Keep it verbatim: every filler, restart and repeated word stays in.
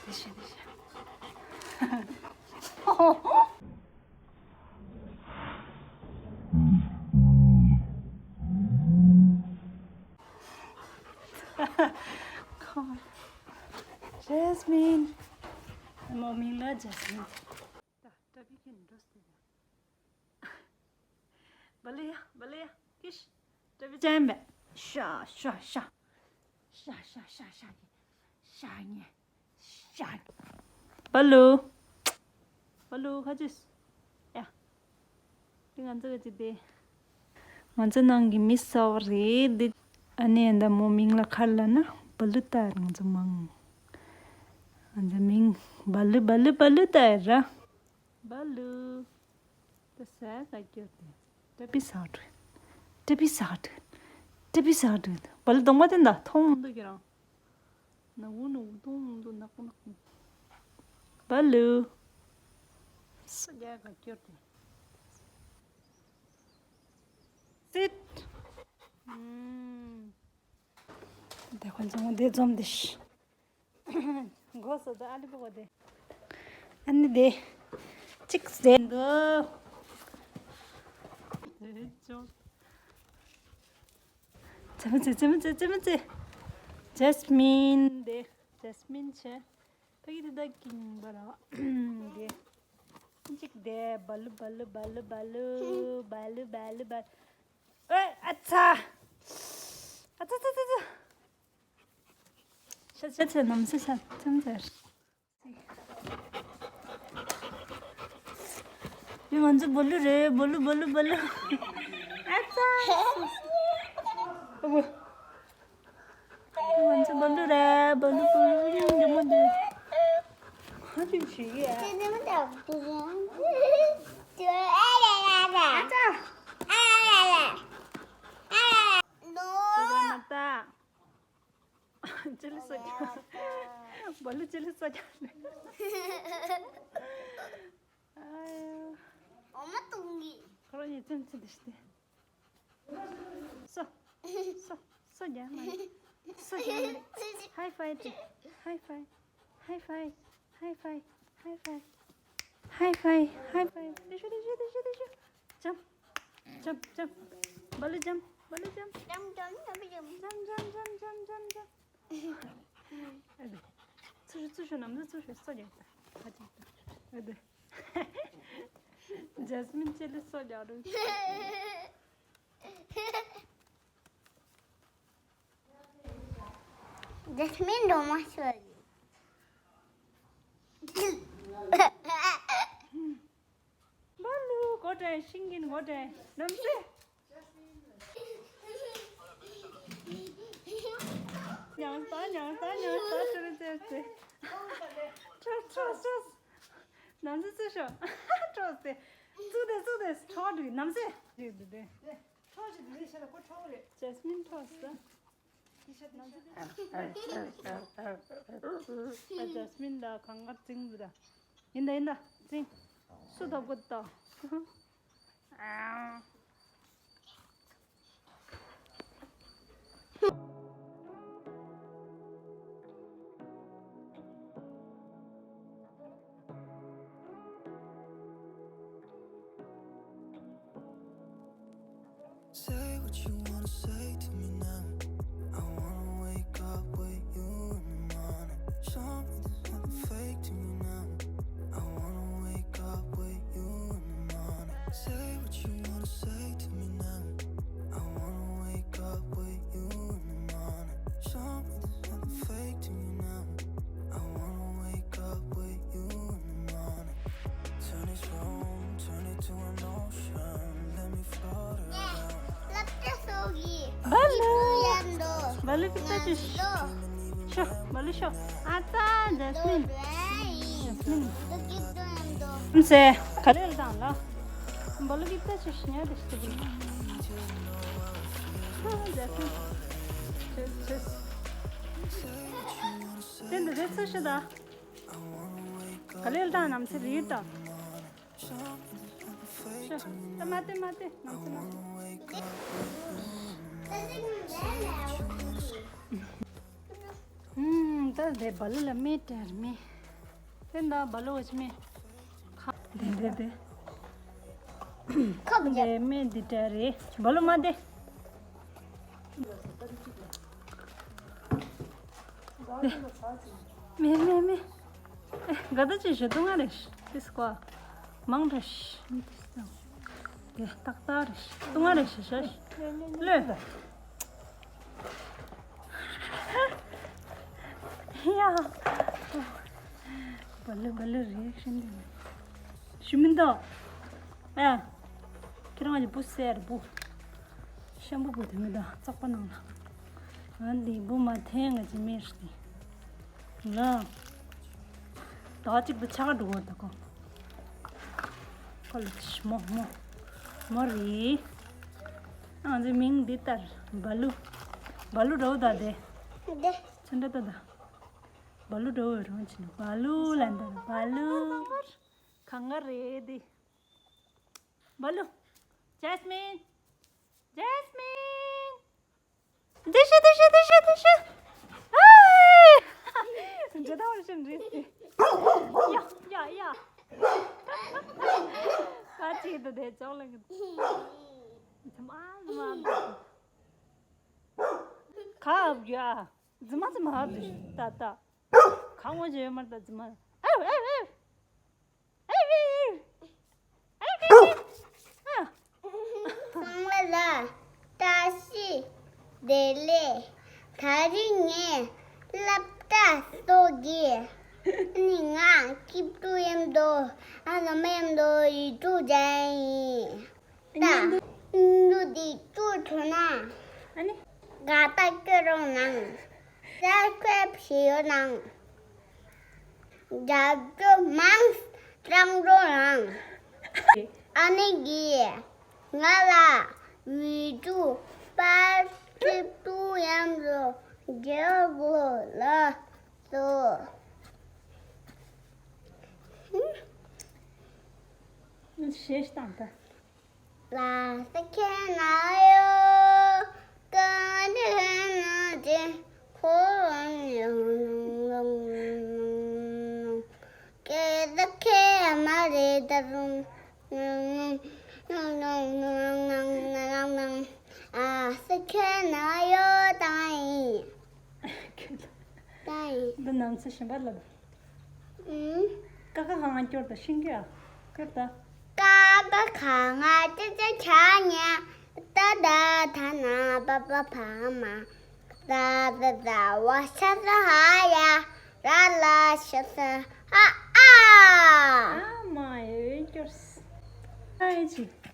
དེ་བཞིན་དེ་བཞིན། ཇེ་སི་མིན། མོ་མིང་ལ་ཇེ་སི་མིན། ད་ཏྲ་བི་ཁྱེད་འགྲོ་སྲིད། བ་ལི་ཡ་བ་ལི་ཡ་ཀིཤ། ཏྲ་བི་ཅན་བེ། ཤ་ཤ་ཤ། ཤ་ཤ་ཤ་ཤ་ཡེ། ཤ་ཉེ། ཤ་ཉེ། བ་ལུ། བ་ལུ་ཁ་ཅིས། ཡ། འདི་ང་ཚོ་ག་ཅི་དེ། ང་ཚོ་ནང་གི་མི་གསར་བ་རེད་འདི། ཨ་ནེ་འདི་མོ་མིང་ལ་ཁར་ལ་ན་བ་ལུ་ཏ་ང་ཚོ་མང་། ང་ཚོ་མིང་བ་ལུ་བ་ལུ་བ་ལུ་ཏ་ར། བ་ལུ། ད་ཟས་ག་སྐྱོ་དེ། ཏྲ་པི་ཟ་དྲུ། ཏྲ་པི་ཟ་དྲུ། ཏྲ་པི་ཟ་དྲུ། བ་ལུ་གདོང་པ་དེ་འདྲ་མཐོང་མི་འདུག་ཁྱེད་རང་། ནག་པོ་ནག་པོ་མཐོང་མི་འདུག་ནག་པོ་ནག་པོ། བ་ལུ། ཟས་ག་སྐྱོ་དེ། སིད། ཨུམ། དེ་ཁོ་ཚོ་འདི་འཛོམས་དེ་ཤི། མགོ་སོ་དང་ཨ་ལི་པོ་གོ་དེ། ཨ་ནི་དེ། གཅིག་ཟེར་འདུག་ཙེ་མི་ཙེ་ཙེ་མི་ཙེ་ཙེ་མི་ཙེ། ཇེ་སི་མིན་དེ། ཇེ་སི་མིན་ཆེ། ཕ་གི་དེ་ད་ཀིང་བ་ར། དེ། གཅིག་དེ་བ་ལུ་བ་ལུ་བ་ལུ་བ་ལུ་བ་ལུ་བ་ལུ་བ་ལུ། ཨེ་ཨ་ཚ། ཨ་ཚ་ཚ་ཚ་ཚ། ཤ་ཤ་ཚ་ནམ་ཚ་ཤ་ཚ་ཚ། ཡ་ང་ཚོ་བ་ལུ་རེད། བ་ལུ་བ་ལུ་བ་ལུ། ཨ་ཚ། ཨ་བུ། ང་ཚོ་བ་ལུ་རེད། བ་ལུ་བ་ལུ་ཡང་འདི་མོ་འདི། ཧ་ཅང་ཞིག་ཡ། ཨ་ཚ། ཨ་ཚ། ཅི་ལི་སོ་ཀྱང་། བ་ལུ་ཅི་ལི་སོ་ཀྱང་། ཨ་ཡ། འོ་མ་བཏུང་གི། ཁོ་རང་ཉིད་ཙམ་ཙམ་དེ་ཤི་སྟེ། སོ། སོ། སོ་རྒྱག་མ་རེད། སོ་རྒྱག་མ་རེད། ཧའི་ཕའི་དེ། ཧའི་ཕའི། ཧའི་ཕའི། ཧའི་ཕའི། ཧའི་ཕའི། ཧའི་ཕའི། ཧའི་ཕའི། དེ་ཤོ་དེ་ཤོ་དེ་ཤོ་དེ་ཤོ། ཇམ། ཇམ་ཇམ། བ་ལུ་ཇམ། བ་ལུ་ཇམ། ཇམ་ཇམ་ཇམ་ཇམ། ཇམ་ཇམ་ཇམ་ཇམ་ཇམ་ཇམ། ཨ་དེ། ཚུར་ཤོག་ཚུར་ཤོག་ནམ་ཟླ་ཚུར་ཤོག་སོ་རྒྱག་ད། ཨ་དེ། ཨ་དེ། ཇེ་སི་མིན་ཅི་ལི་སོ་རྒྱག་རུང་། ཇེ་སི་མིན་འགྲོ་མ་ཤོར་རེད། བ་ལུ་གོ་དྲན་ཤིང་གིན་གོ་དྲན་ནམ་སེ། ཉང་ས་ཉང་ས་ཉང་ས་ཁྲོ་རེ་ཙེ་ཙེ། ཁྲོ་ཁྲོ་ཁྲོ། ནམ་སེ་ཙེ་ཤོ། ཁྲོ་སེ། ཙུ་དེ་ཙུ་དེ་ཁྲོ་དུ་ནམ་སེ། དེ་དེ་དེ། ཁྲོ་ཞིག་དེ་ཤ་ལ་ཁོ་ཁྲོ་རེད། ཇེ་སི་མིན་ཁྲོ་སེ། ཨ་ཇེ་སི་མིན་ད་གང་གར་ཙིང་བུ་ད། ཡིན་ད་ཡིན་ད་ཙིང་། སུ་ཐོབ་གོ་ད། Say what you wanna say to me now. I wanna wake up with you in the morning. Show me there's nothing fake to me now. I wanna wake up with you in the morning. Say what you wanna say to me now. I wanna wake up with you in the morning. Show me there's nothing fake to me now. I wanna wake up with you in the morning. Turn this room, turn it to an ocean. Let me float around. བ་ལུ། བ་ལུ་ཕི་ཏ་ཅི་ཤོ། ཤོ། བ་ལུ་ཤོ། ཨ་ཙ་ཇེ་སི་མིན། ཇེ་སི་མིན། ཨམ་སེ། ག་རེ་ལ་དང་ལ། བ་ལུ་ཕི་ཏ་ཅི་ཤི་ཉལ་དེ་ཤི་དེ། ཨ་ཇེ་སི་མིན། ཅེས་ཅེས། དེ་འདི་རེད་ཚོད་ཤི་ད། ག་ལེར་དང་ནམ་ཚེ་རིལ་དང་། ཤ། ད་མ་སྟེ་མ་སྟེ་ནམ་ཚེ་མ་སྟེ། ཨུམ། ད་དེ་བ་ལུ་ལ་མེ་དྲར་མེ། དེ་འདྲ་བ་ལོ་བ་ཆི་མེད། དེ་འདྲ་དེ། ཁབ་རྒྱབ། དེ་མེད་འདི་འདྲ་རེད། བ་ལོ་མ་དེ། མེད་མེད་མེད། ཨེ་ག་ད་ཅི་ཞུ་ཏུ་ང་རེ་ཤི་ཏི་སྐོ། མང་རེ་ཤི་ཏི་སྐོ། དེ་ཏག་ཏག་རེ་ཤི་ཏུ་ང་རེ་ཤི་ཤ་ཤི། ལོས། ཡ། བ་ལུ་བ་ལུ་རེ་ཤི་འདི་ནི་ཞུ་མི་འདུག་ཨ། ཁྱེད་རང་གི་བུ་སེར་བུ། ཤམ་བུ་བུ་དེ་མི་འདུག་ཙག་པ་ནང་ལ། ང་འདི་བུ་མ་འཐེན་ང་ཅི་མེད་ཤི་ཏི། ལ། ད་གཅིག་ཏུ་ཆག་འགྲོ་བར་ད་གོ། ཁོ་ལ་ཤི་མོ་མོ། མོ་རེད། ང་ཚོའི་མིང་འདི་ལྟར་བ་ལུ། བ་ལུ་འགྲོ་ད་དེ། དེ། ཚོན་འདྲ་ད་ད། བ་ལུ་འགྲོ་བའི་རང་ཆེ་ན་བ་ལུ་ལ་འདར་བ་ལུ། གང་ག་རེད་དེ། བ་ལུ། ཇེ་སི་མིན། ཇེ་སི་མིན། དེ་ཤི་དེ་ཤི་དེ་ཤི་དེ་ཤི། ཨེ། འདྲ་ད་བར་ཤི་འདྲ་སི། ཡ་ཡ་ཡ། ཁ་ཅིག་ཏུ་དེ་ཅོག་ལ་གི། ཚ་མ་མ། ཁ་ཨབ་ཡ། ཛི་མ་ཛི་མ་ཨབ་ཏུ་ཤི་ཏ་ཏ། ཁ་ངོ་ཇེ་མར་ཏ་ཛི་མ། ཨབ་ཨབ་ཨབ། ཨེ་ཨེ་ཨེ། ཨེ་ཨེ་ཨེ། ཨ། གསང་བ་ལ་བཀྲ་ཤིས་བདེ་ལེགས། ད་རིང་ངས་སློབ་གྲྭ་སོགས་ཀྱི་ནི་ང་སྐྱིད་སྡུག་ཡམ་དོ་ཨ་ལ་མ་ཡམ་དོ་ཡིད་དུ་ཅན་ཡིན། ད་འདུ་འདི་བཅུ་ཐོན་ན་ཨ་ནི་དགའ་ད་སྐྱོ་རོགས་གནང་། ས་ཁེབ་ཞེས་ཡོད་ནང་། རྒྱབ་སྐྱོར་མང་སྤྲང་རོགས་གནང་། ཨ་ནེ་གིས་ང་ལ་བི་ཌིའོ་པར་སྐྲུན་དུ་ཡང་རོགས་རྒྱག་དགོས་ལ་སོ། ཞེས་དང་ད། ལ་ས་ཁྱེད་ན་ཡོད་ཀ་འདི་ན་དེ་ཁོ་རང་ཡང་ཀེ་ད་ཁེ་མ་རེད་ད་རུང་ཨ་ས་ཁྱེད་ན་ཡོད་དང་ཡིན། ད་ཡིན། འདི་ནམ་ཚོད་ཤིང་པར་ལ། ཀ་ཁ་ག་ང་སྐྱོར་དང་ཤིང་སྐྱོར། སྐྱོར་དང་། ཀ་ཁ་ག་ང་ཅི་ཅི་ཆ་ཉ། ད་ད་ད་ན་པ་པ་ཕ་མ། ད་ད་ད་བ་ཤ་ས་ཧ་ཡ། ར་ལ་ཤ་ས་ཧ་ཨ། ཨ་མ་ཡོད་སྐྱོར། ཨ་ཡེ་ཆི།